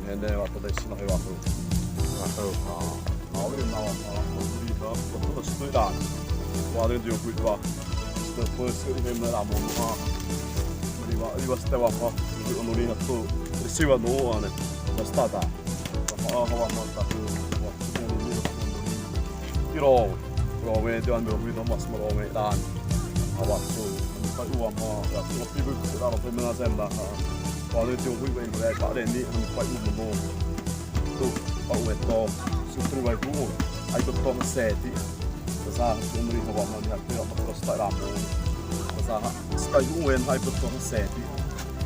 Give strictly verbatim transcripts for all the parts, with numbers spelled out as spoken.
Hene wa to dai sina he wa ko. Wa ko. Ah, awi na wa, ah, ko ri na, ko to sto da. Wa de dio ku wa. Sto ko sto he me ra mo ha. Ri wa, ri wa ste wa ha. Ri ono ri na to. Ri si wa no wa ne. Wa sta da. Wa ha wa ma ta ko. Wa ko ni ni ko ni. Iro. Ro we de an do wi no mas mo ro we dan. Awa to. Ka u wa ma. Ya to pi bu da ro pe me na sem da ha. Wa de dio ku wa ni ka de ni. Ka u mo. Tô, a'uwẽ tô, suturi waihu'u, aibu tô hã sete. Taha hã, sumri hã wa ma ni hã te hã ma tô sa'ra mo. Taha hã, sa'ra waihu'u hã aibu tô hã sete.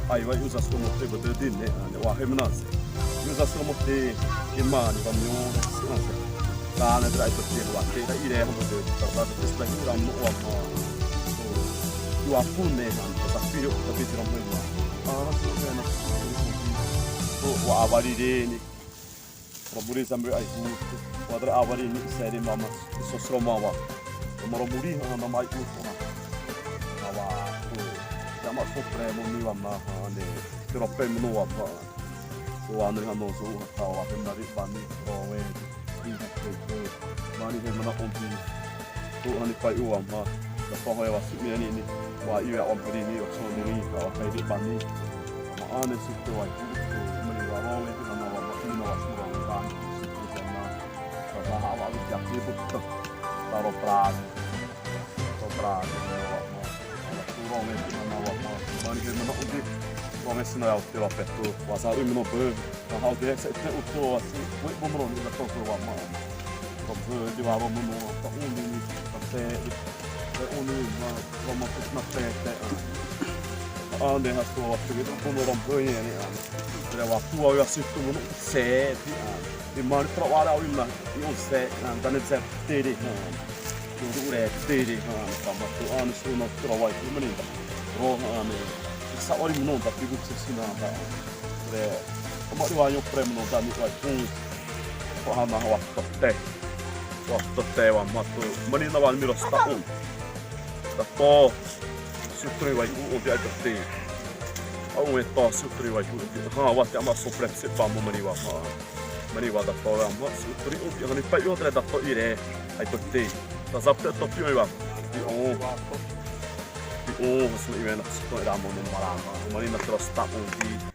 Aiwa, uza sô mo te bâdâ di ne, ne wa hemnas. Uza sô mo te, imani wa mi õ, tane dra aibu te wa te, da ire hã bâdâ di, taha te sa'ra waihu'u ra mo wa ma. Tô, wa pune hã, taha pire, taha pire ra mo ma. Ah, tô, ne na. Tô, wa awarire ni. Romuri zamri aibu, wadra awari ni seri mama sosro mawa. Maro muri hã na mai u hã. Awa, tô, tama supremo mi wa ma hã ne. Tiro pe mo wa ma. Tô, ane hã no so hã, wa hã na ri bani, rowe. Ri hã te te. Mani hã mana ombi. Tô, ane pai u wa ma. Da pa hã wa su mi ni ni. Wa i wa ombi ni, wa so ni ni, wa pai ri bani. Ma ane su tô wa. Mani wa rowe, na na wa ma, na wa su wa ma. Tô, na ha wa wi ya ki bu tô. Taro pra. Tô pra. Tô rowe, na na wa ma. Mani hã mana ombi. Rowe sina ya, tiro pe tô. Wa sa ri mo no pe. Ka hao de se te u tô asi, we bo mro ni la tô tô wa ma. Tô tô di wa bo mro, tô u ni ni, tô te, te u ni ma, wa ma tô na te te. A ne ha tô wa tô we tô mro mro ni ni a. Re wa tô wa asi tô mro se ti a. Di ma tô wa la u na, i u se, na da ne se te de ha. Tô u re te de ha, ka ma tô a ne so na tô wa i mani da. Ro ha ne. Sa wa i mro da ti bu se sina da. Re, ma ri wa yo pre mro da ni wa tô. Tô hã na wa tô te. Wa tô te wa ma tô. Mani na wa mi ro sta u. Da tô. Suturi waihu'u di a tô te. A'uwẽ tô suturi waihu'u di. Hã, wa te ama so pre se pa mo mani wa hã. Mani wa da tô wa ma suturi u di hã ni pa yo tre da tô ire. Ai tô te. Da zap te tô pi wa. Pi o. Pi o, hã su iwẽ na suturi ra mo no mara ma. Mani na tô sta u di.